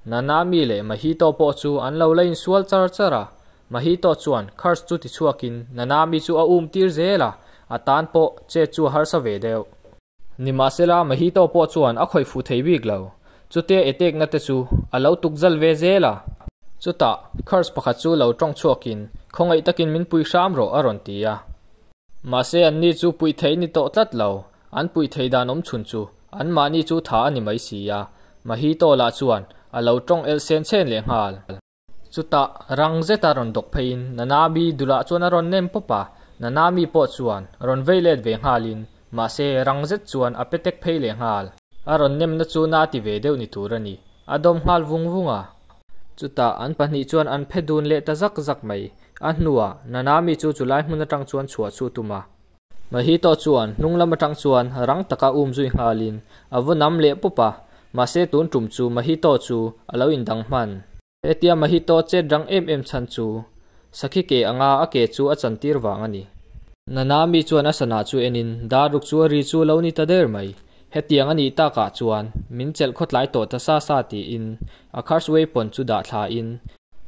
Nanami leh Mahito pawh chu an lo la insual char char a. Mahito chuan curse chu tichhuakin Nanami chu a um tir zel a, a tan pawh chet chu a harsa ve deuh. Nimahsela Mahito pawh chuan a khawih fuh thei bik lo. Chutia etekna te chu a lo tuk zal ve zel a. Chutah curse pakhat chu lo tawng chhuakin khawngaih takin min pui hram rawh a rawn ti a. Mahse anni chu puih thei ni tawh tlat lo, an puih thei dan awm chhun chu anmahni chu tha a ni mai si a, Mahito lah chuan a lo tawng elh sen chen leh nghal. Chutah rang zeta rawn dawk pheiin Nanami dulah chuan a rawn nem pawp a, Nanami pawh chuan rawn vei let ve nghalin mahse rang zet chuan a pe tek phei leh nghal. A rawn nemna chu na ti ve deuh ni tur a ni, a dawm nghal vung vung a. Chutah an pahnih chuan an phe dun leh ta zak zak mai. A hnuah Nanami chu chulai hmun atang chuan chhuah chu tum a. Mahito chuan hnung lam atang chuan rang taka um zui nghalin a va nam leh pawp a, mahse tun tum chu Mahito chu a lo indang hman. Hetia Mahito chet rang em em chhan chu sakhi ke anga a ke chu a chantir vang a ni. Nanami chuan a sana chu enin dar ruk chu a ri chu a lo ni ta der mai. Hetiang a nih takah chuan min chelh khawtlai tawh ta sa sa tiin a curse weapon chu dah thlain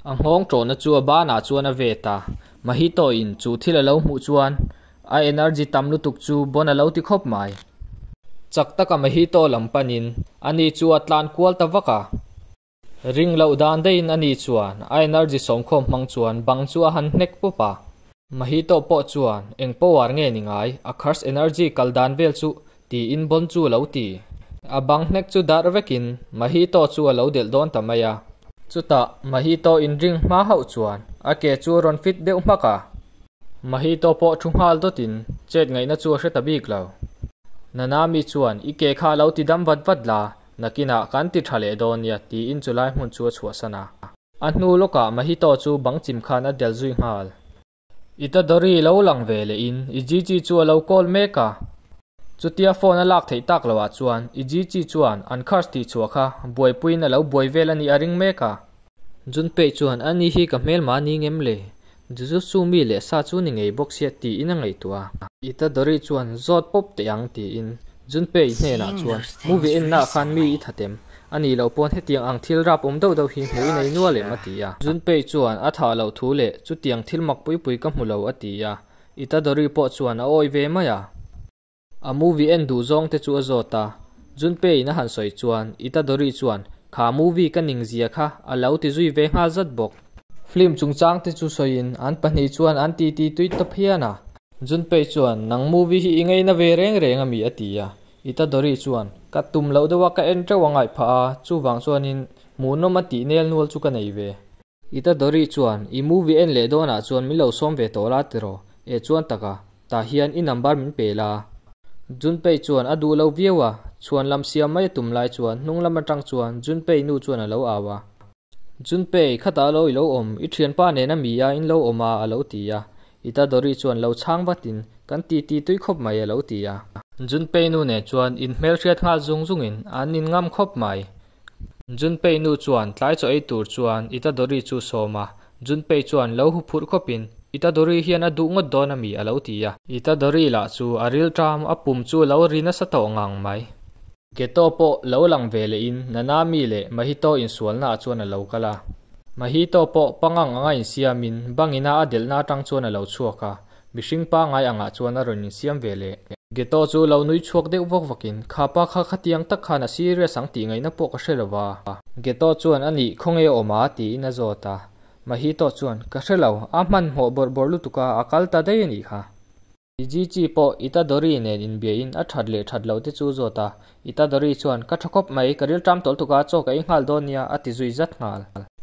A nghawng tawhna chu a banah chuan a vet a, Mahito in chu thil a lo hmuh chuan a energy tam lutuk chu bon a lo ti khawp mai. Chak taka Mahito lam panin ani chu a tlan kual ta vak a. Ring loh dan daihin ani chuan a energy sawmkhawm hmang chuan bang chu a han hnek pawp a. Mahito pawh chuan eng power nge ni ngai, a curse energy kal dan vel chu tiin bon chu a lo ti. A bang hnek chu darh vekin Mahito chu a lo delh dawn ta mai a. Chutah Mahito inring hma hauh chuan a ke chu a rawn fit deuh hmak a. Mahito pawh thu nghal dawtin chet ngaihna chu a hre ta bik lo. Nanami chuan i ke kha a lo ti dam vat vat la, nakinah kan ti tha leh dawn nia tiin chulai hmun chu a chhuahsan a. A hnu lawkah Mahito chu bang chim khan a del zui nghal. Itadori lo lang ve leh in Ijichi chu a lo call mek a. Chutia phone a lak theih tak loh ah chuan Ijichi chuan an curse tih chhuah kha buaipuiin a lo buai vel a nih a ring mek a. Junpei chuan a ni hi ka hmelma ni ngem le? Jujutsu mi leh sa chu ni ngei bawk sia tiin a ngaihtuah a. Itadori chuan zawt pawp teh ang tiin Junpei hnenah chuan movie en naah khan mi i thatem A nih loh pawn hetiang ang thil rap awm deuh deuh hi hmuh i nei nual em? a ti a. Junpei chuan a thah loh thu leh chutiang thil mak pui pui ka hmu lo a ti a. Itadori pawh chuan a awi ve mai a. A movie en duh zawng te chu a zawt a. Junpei in a han sawi chuan Itadori chuan kha movie ka ning zia kha a lo ti zui ve nghal zat bawk. Film chungchang te chu sawiin an pahnih chuan an titi tui ta phian a. Junpei chuan nang movie hi i ngeina ve reng reng a mi? a ti a. Itadori chuan, Ka tum loh deuh a, ka en teuh a ngaih phah a, chuvang chuanin hmuhnawm a tih nel nual chu ka nei ve. Itadori chuan, I movie en leh dawnah chuan min lo sawm ve tawh la tiraw? E chuan taka, tah hian i number min pe la. Junpei chuan a duh lo viau a, chhuan lam siam mai a tum lai chuan hnung lam atang chuan Junpei nu chuan a lo au a. Junpei, khatah lo i lo awm, i thianpa nena mi a in lo awm a, a lo ti a. Itadori chuan lo chhang vatin, Kan titi tui khawp mai, a lo ti a. Junpei nu nen chuan in hmelhriat nghal zung zungin an in ngam khawp mai. Junpei nu chuan tlai chaw ei tur chuan Itadori chu sawm a, Junpei chuan lo hu phurh khawpin, Itadori hian a duh ngawt dawn a mi, a lo ti a. Itadori lah chu a rilṭam, a pum chu a lo ri nasa tawh ngang mai. Geto pawh lo lang ve lehin Nanami leh Mahito insualnaah chuan a lo kal a. Mahito pawh pangang anga insiamin bangina a delhna atang chuan a lo chhuak a, mihring pangai angah chuan a rawn insiam ve leh. Geto chu lo nui chhuak deuh vawk vakin, Kha pa kha khatiang tak khan a serious ang tih ngaihna pawh ka hre lo va. Geto chuan a nih khawnge awm a? tiin a zawt a. Mahito chuan, Ka hre lo, a hmanhmawh bawrh bawrh lutuk a, a kal ta daih a nih kha. Ijichi pawh Itadori nen inbiain a that leh that loh te chu zawt a, Itadori chuan, Ka tha khawp mai, ka rilṭam tawlh tuk a, chaw ka ei nghal dawn nia, a ti zui zat nghal.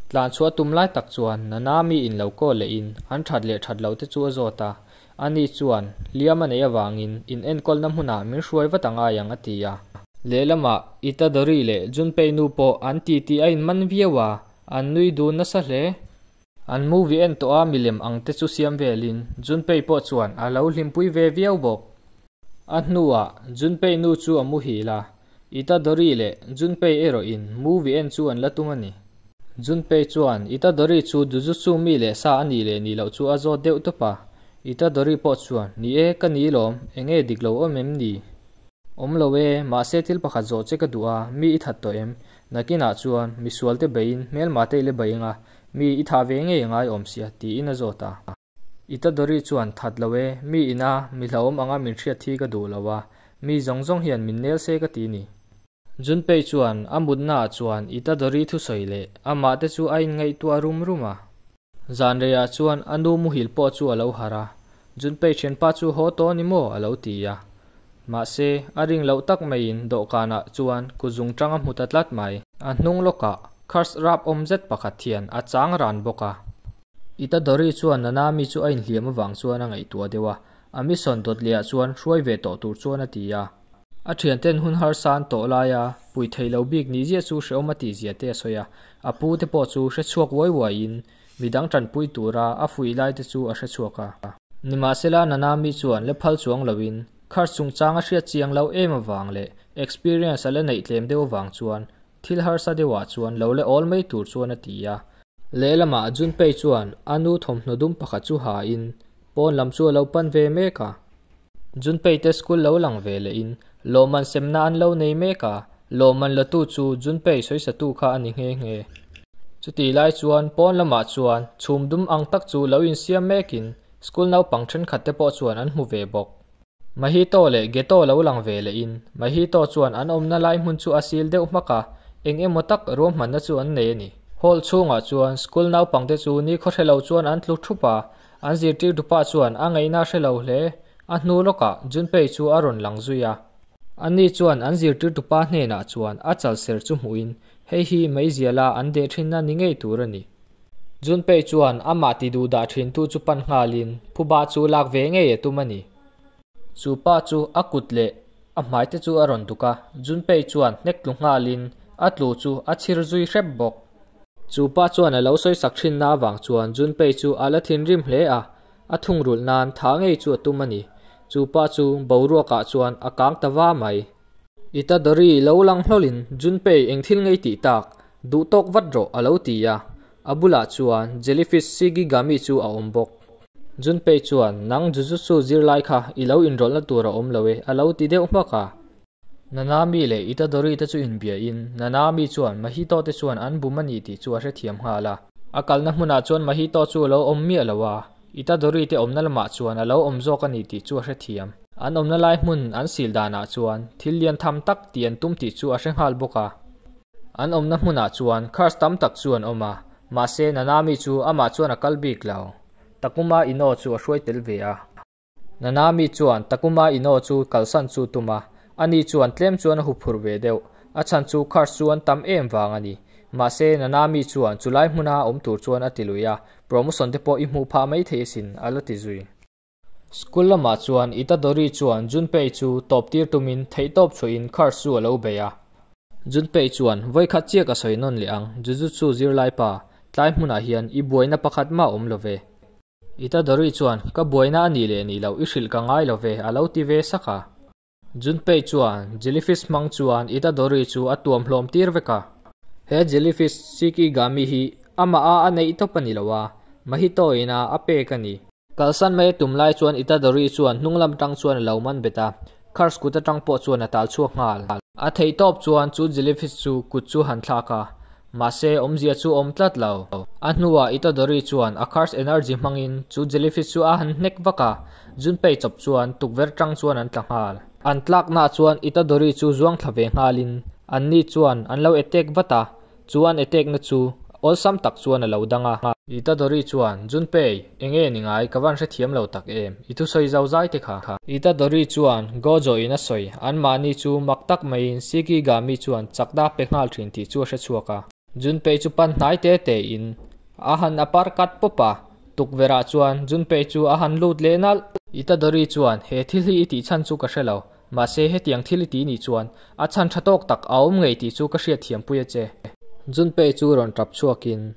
Tlan chhuah tum lai tak chuan Nanami in lo call lehin an that leh that loh te chu a zawt a, ani chuan, Hliam a neih avangin in enkawlna hmunah min hruai vat a ngai ang, a ti a. Lehlamah Itadori leh Junpei nu pawh an titi a inman viau a, an nui dun nasa hle. An movie en tawh a milem ang te chu siam velin Junpei pawh chuan a lo hlimpui ve viau bawk. A hnuah Junpei nu chu a muhil a, Itadori leh Junpei erawhin movie en chu an la tum a ni. Junpei chuan Itadori chu Jujutsu mi leh sa a nih leh nih loh chu a zawt deuh tawp a, Itadori pawh chuan, Ni e, ka ni lawm, eng nge dik lo awm em ni? Awm lo e, mahse thil pakhat zawh che ka duh a, mi i that tawh em? Nakinah chuan misualte beiin hmelmate i la bei anga, mi i thah ve ngei a ngai awm sia, tiin a zawt a. Itadori chuan, That lo e, mi ina mi hlauhawm anga min hriat hi ka duh lo a, mi zawng zawng hian min nel se ka ti ni. Junpei chuan a mutnaah chuan Itadori thusawi leh amah te chu a inngaihtuah rum rum a. Zan reiah chuan a nu muhil pawh chu a lo harh a, Junpei thianpa chu haw tawh a ni maw? a lo ti a. Mahse, a ring loh tak maiin dawhkanah chuan kutzung tang a hmu ta tlat mai. A hnung lawkah curse rap awm zet pakhat hian a chang ran bawk a. Itadori chuan Nanami chu a inhliam avang chuan a ngaihtuah deuh a, a mission dawt lehah chuan hruai ve tawh tur chuan a ti a. A thianten hun harsa an tawh laia pui thei lo bik ni ziah chu hrehawm a tih zia te a sawi a, a pu te pawh chu hre chhuak uai uaiin midang tanpui tura a fuih lai te chu a hre chhuak a. Nimahsela Nanami chuan la phal chuang loin Curse chungchang a hriat chiang lo em avang leh experience a la neih tlem deuh avang chuan thil harsa deuhah chuan lo la awl mai tur chuan a ti a. Lehlamah Junpei chuan a nu thawmhnaw dum pakhat chu ha in pawn lam chu a lo pan ve mek a. Junpei te school lo lang ve leh in lawmman semna an lo nei mek a, lawmman la tu chu Junpei sawisatu kha a ni nghe nghe. Chutih lai chuan pawn lamah chuan chhum dum ang tak chu lo insiam mek in school naupang thenkhat te pawh chuan an hmu ve bawk. Mahito leh Geto lo lang ve leh in Mahito chuan an awmna lai hmun chu a sil deuh hmak a, eng emaw tak ruahmanna chu an nei a ni. Hall chhungah chuan school naupang te chu nikhaw hre lo chuan an tlu thup a, An zirtirtupa chuan a ngaihna hre lo hle. A hnu lawkah Junpei chu a rawn lang zui a. Ani chuan an zirtirtupa hnenah chuan a chal ser chu hmuhin, Hei hi meiziala an deh thinna ni ngei tur a ni. Junpei chuan amah ti duh dah thintu chu pan nghalin phuba chu lak ve ngei a tum a ni. Chu pa chu a kut leh a hmai te chu a rawn duk a, Junpei chuan hnek tlu nghalin a tlu chu a chhir zui hrep bawk. Chu pa chuan a lo sawi sak thinna avang chuan Junpei chu a la thinrim hle a, a thungrulh nan tha ngei chu a tum a ni. Chu pa chu boruakah chuan a kang ta va mai. Itadori lo lang hlawlin Junpei eng thil ngei tih tak, duh tawk vat rawh a lo ti a, a bulah chuan jellyfish Shikigami chu a awm bawk. Junpei chuan, Nang Jujutsu zirlai kha i lo inrawlhna tur a awm lo e, a lo ti deuh hmak a. Nanami leh Itadori te chu inbiain, Nanami chuan Mahito te chuan an bum a ni tih chu a hrethiam nghal a. A kalna hmunah chuan Mahito chu a lo awm miah lo a, Itadori te awmna lamah chuan a lo awm zawk a ni tih chu a hrethiam. An awmna lai hmun an sil danah chuan thil lian tham tak tih an tum tih chu a hre nghal bawk a. An awmna hmunah chuan curse tam tak chu an awm a, mahse Nanami chu amah chuan a kal bik lo. Takuma Ino chu a hruai tel ve a. Nanami chuan Takuma Ino chu kalsan chu tum a, ani chuan tlem chuan a huphurh ve deuh. A chhan chu curse chu an tam em vang a ni. Mahse Nanami chuan chulai hmuna awm tur chuan a ti lui a, promotion te pawh i hmuh phah mai thei asin, a la ti zui. School lamah chuan Itadori chuan Junpei chu tawp tir tumin theihtawp chhuahin curse chu a lo bei a. Junpei chuan, Vawikhat chiah ka sawi nawn leh ang, Jujutsu zirlai pa, tlai hmunah hian i buaina pakhat mah awm lo ve. Itadori chuan, Ka buaina a nih leh nih loh i hrilh ka ngai lo ve, a lo ti ve sak a. Junpei chuan, Jellyfish hmang chuan Itadori chu a tuam hlawm tir vek a. He jellyfish Shikigami hi amah a a neih tawp a ni lo a, Mahito ina a pek a ni. Kalsan mai a tum lai chuan Itadori chuan hnung lam tang chuan a lo man bet a, Curse kut atang pawh chuan a tal chhuak nghal. A theih tawp chuan chu jellyfish chu kut chu han thlak a, mahse awmzia chu awm tlat lo. A hnuah Itadori chuan a curse energy hmangin chu jellyfish chu a han hnek vak a, Junpei chawp chuan tukverh tang chuan an tla nghal. An tlaknaah chuan Itadori chu zuang thla ve nghalin anni chuan an lo attack vat a, Chu an etekna chu awlsam tak chuan a lo dang a. Itadori chuan, Junpei, enge ni ngai, ka van hrethiam lo tak em, i thusawi zau zai te kha. Itadori chuan, Gojo in a sawi, anmahni chu mak tak maiin Shikigami chuan chakna pe nghal thin tih chu a hre chhuak a. Junpei chu pan hnai te te in a han a par kat pawp a, tukverh ah chuan Junpei chu a han lut leh nalh. Itadori chuan, He thil hi i tih chhan chu ka hre lo, Mahse, hetiang thil i ti nih chuan a chhan tha tawk tak a awm ngei tih chu ka hriat thiam pui a che. Junpei chu rawn tap chhuakin,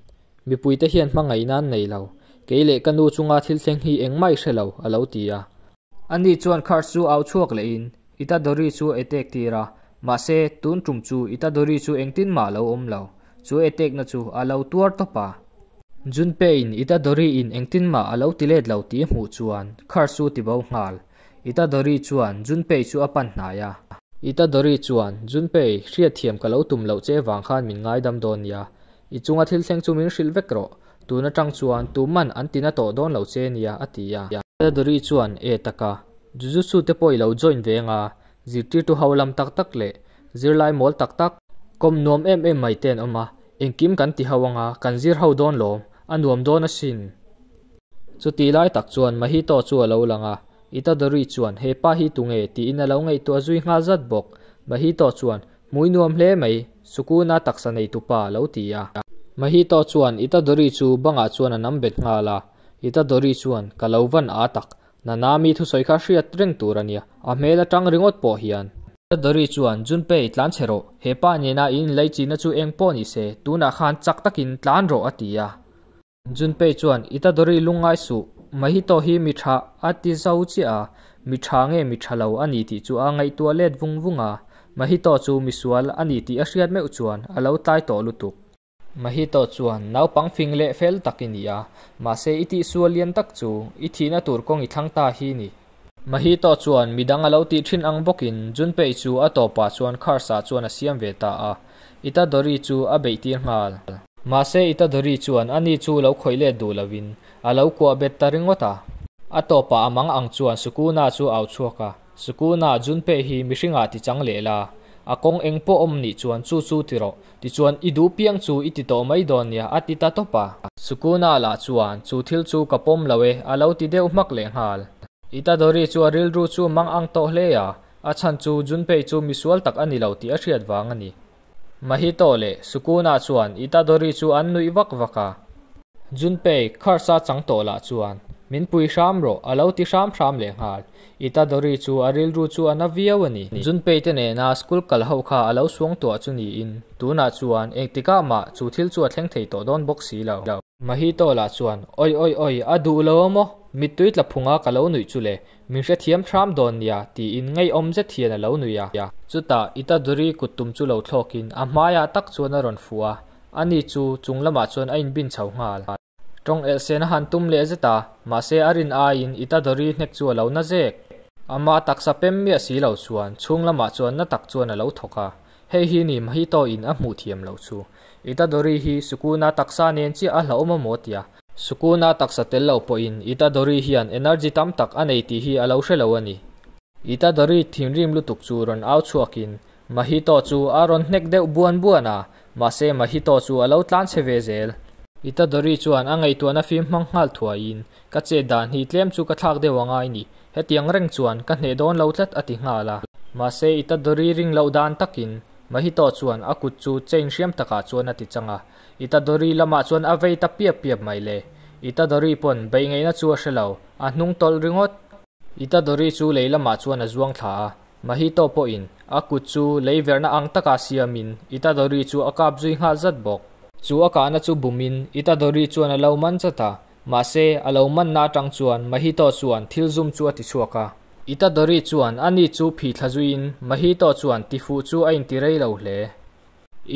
Mipuite hian hmangaihna an nei lo, kei leh ka nu chunga thil thleng hi engmah i hre lo, a lo ti a. Ani chuan Curse chu au chhuak lehin Itadori chu a etek tir a, mahse, tun tum chu Itadori chu engtin mah a lo awm lo, chu etekna chu a lo tuar tawp a. Junpeiin Itadori-in engtin mah a lo ti let lo tih a hmuh chuan Curse chu ti bo nghal. Itadori chuan Junpei chu a pan hnai a. Itadori chuan, Junpei, hriatthiam ka lo tum loh che vang khan min ngaidam dawn nia. I chunga thil thleng chu min hrilh vek rawh. Tun atang chuan tuman an tina tawh dawn lo che nia, a ti a. Itadori chuan, E taka, Jujutsu te pawh i lo join ve anga, zirtirtu ho lam tak tak leh zirlai mawl tak tak, kawm nuam em em mai te an awm a, engkim kan ti ho anga, kan zir ho dawn lawm, a nuam dawn asin. Chutih lai tak chuan Mahito chu a lo lang a, Itadori chuan he pa hi tunge tiin a lo ngaihtuah zui nghal zat bawk. Mahito chuan, Hmui nuam hle mai, Sukuna taksa neitu pa a lo ti a. Mahito chuan Itadori chu bangah chuan a nam bet nghal a, Itadori chuan, Ka lo van a tak, Nanami thusawi kha hriat reng tur a nia, a hmel atang ringawt pawh hian. Itadori chuan, Junpei, tlan chhe rawh, he pa nena i inlaichina chu eng pawh ni se, tunah khan chak takin tlan rawh a ti a. Junpei chuan Itadori lungngai suh, Mahito hi mi tha a ti zo chiah a, mi tha nge mi tha lo a ni tih chu a ngaihtuah let vung vung a, Mahito chu misual a ni tih a hriat meuh chuan a lo tlai tawh lutuk. Mahito chuan naupang fing leh fel tak i ni a, mahse i tihsual lian tak chu i thihna tur kawng i thlang ta hi ni. Mahito chuan midang a lo tih thin ang bawkin Junpei chu a tawpah chuan curse ah chuan a siam ve ta a, Itadori chu a beih tir nghal. Mahse Itadori chuan ani chu lo khawih let duh lovin a lo kuah bet ta ringawt a. A tawpah a mang ang chuan Sukuna chu au chhuak a, Sukuna, Junpei hi mihringah ti chang leh la, a kawng eng pawh awm nih chuan chu chu ti rawh, tichuan i duh piang chu i ti tawh mai dawn nia a ti ta tawp a. Sukuna lah chuan chu thil chu ka pawm lo e a lo ti deuh hmak leh nghal. Itadori chu a rilru chu mang ang tawh hle a, A chhan chu Junpei chu misual tak a ni lo tih a hriat vang a ni. Mahito leh Sukuna chuan Itadori chu an nuih vak vak a. Junpei, Curse-a chang tawh lah chuan, Min pui hram rawh, a lo ti hram hram leh nghal. Itadori chu a rilru chu a na viau a ni. Junpei te nena school kal ho kha a lo suang tuah chu niin, tunah chuan engtikah mah chu thil chu a thleng thei tawh dawn bawk si lo. Mahito lah chuan, Oi oi oi, a duh lo a maw? Mittui tla phunga ka lo nuih chu le, Min hrethiam hram dawn nia, tiin ngaihawm zet hian a lo nui a. Chutah Itadori kut tum chu lo thlawkin a hmaiah tak chuan a rawn fuh a, ani chu chung lamah chuan a inbin chho nghal. Tawng elhsen a han tum leh zet a, mahse a rin aiin Itadori hnek chu a lo na zek. Amah taksa pem miah si lo chuan chhung lamah chuan na tak chuan a lo thawk a, hei hi ni Mahito in a hmuh thiam loh chu. Itadori hi Sukuna taksa nen chiah a hlauhawm a maw tia. Sukuna taksa tel lo pawhin Itadori hian energy tam tak a nei tih hi a lo hre lo a ni. Itadori thinrim lutuk chu rawn au chhuakin Mahito chu a rawn hnek deuh buan buan a, mahse Mahito chu a lo tlan chhe ve zel. Itadori chuan a ngaihtuahna fim hmang nghal thuaiin, Ka chet dan hi tlem chu ka thlak deuh a ngai ni, hetiang reng chuan ka hneh dawn lo tlat a ti nghal a. Mahse Itadori ring loh dan takin Mahito chuan a kut chu chain hriam takah chuan a ti chang a, Itadori lamah chuan a vei ta piap piap mai le. Itadori pawn beih ngaihna chu a hre lo, a hnung tawlh ringawt. Itadori chu lei lamah chuan a zuang thla a, Mahito pawhin a kut chu lei verhna ang taka siamin Itadori chu a kap zui nghal zat bawk. Chu a kahna chu bumin Itadori chuan a lo man zat a, mahse a lo manna atang chuan Mahito chuan thil zum chu a ti chhuak a. Itadori chuan ani chu phih thla zuiin Mahito chuan tifuh chu a inti rei lo hle.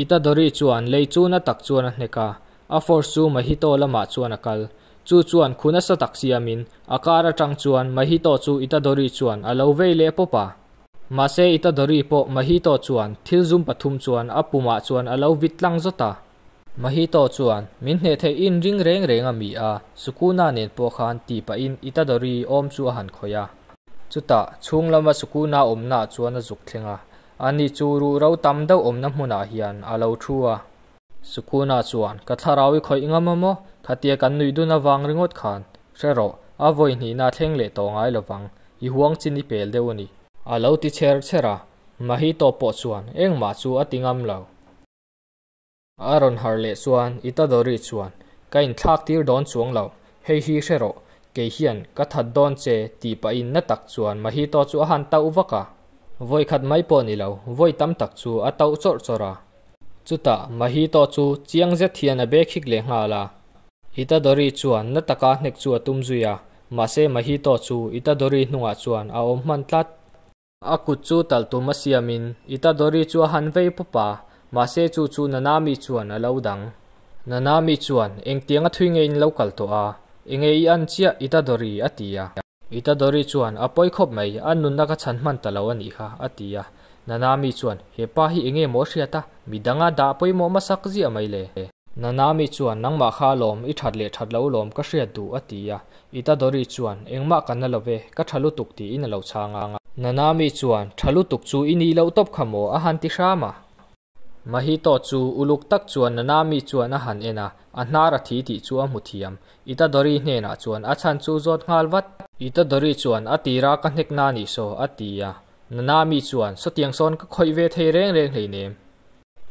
Itadori chuan lei chu na tak chuan a hnek a, a force chu Mahito lamah chuan a kal. Chu chuan khu nasa tak siamin, a kar atang chuan Mahito chu Itadori chuan a lo vei leh pawp a. Mahse Itadori pawh Mahito chuan thil zum pathum chuan a pumah chuan a lo vit tlang zawt a. Mahito chuan, Min hneh theih in ring reng reng a mi a, Sukuna nen pawh khan tih pahin Itadori awm chu a han khawih a. Chutah, chhung lama Sukuna awmnaah chuan a zuk thleng a, Ani chu ruh ro tam deuh awmna hmunah hian a lo thu a. Sukuna chuan, Ka thlarau i khawih ngam a maw? Khatia kan nuih dun avang ringawt khan, hre rawh, a vawi hnihna thleng leh tawh ngai lovang, i huang chin i pel deuh a ni. A lo ti cher cher a, Mahito pawh chuan engmah chu a ti ngam lo. A rawn harh leh chuan Itadori chuan, Ka inthlak tir dawn chuang lo, hei hi hre rawh, kei hian ka that dawn che tih pahin na tak chuan Mahito chu a han tauh vak a. Vawi khat mai pawh ni lo, vawi tam tak chu a tauh chawrh chawrh a. Chutah Mahito chu chiang zet hian a bek hik leh nghal a. Itadori chuan na taka hnek chu a tum zui a, mahse Mahito chu Itadori hnungah chuan a awm hman tlat. A kut chu talh tum a siamin Itadori chu a han vei pawp a, mahse chu chu Nanami chuan a lo dang. Nanami chuan, Engtiang a thui nge in lo kal tawh a? Enge i an chiah Itadori? a ti a. Itadori chuan, A pawi khawp mai, a nunna ka chhan hman ta lo a nih kha, a ti a. Nanami chuan, He pa hi enge maw a hriat a, midang a dah pawimawh hmasak ziah mai le? Nanami chuan, Nangmah kha alawm, i that leh that lo lawm ka hriat duh, a ti a. Itadori chuan, Engmah ka na lo ve, ka tha lutuk tiin a lo chhang a. Nanami chuan, Tha lutuk chu i nih loh tawp kha maw? a han ti hram a. Mahito chu uluk tak chuan Nanami chuan a han en a, a hnar a thi tih chu a hmu thiam. Itadori hnenah chuan a chhan chu zawt nghal vat. Itadori chuan, A tira ka hnek na nih saw, a ti a. Nanami chuan, Sawtiang sawn ka khawih ve thei reng reng hleinem.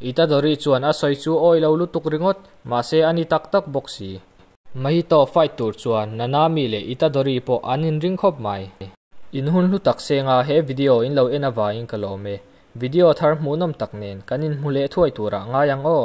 Itadori chuan a sawi chu awi lo lutuk ringawt, mahse a ni tak tak bawk si. Mahito fight tur chuan Nanami leh Itadori pawh an inring khawp mai. In hun hlu tak senga he video in lo en avangin ka lawm e. Video thar hmuhnawm tak nen kan inhmu leh thuai turah ngai ang aw.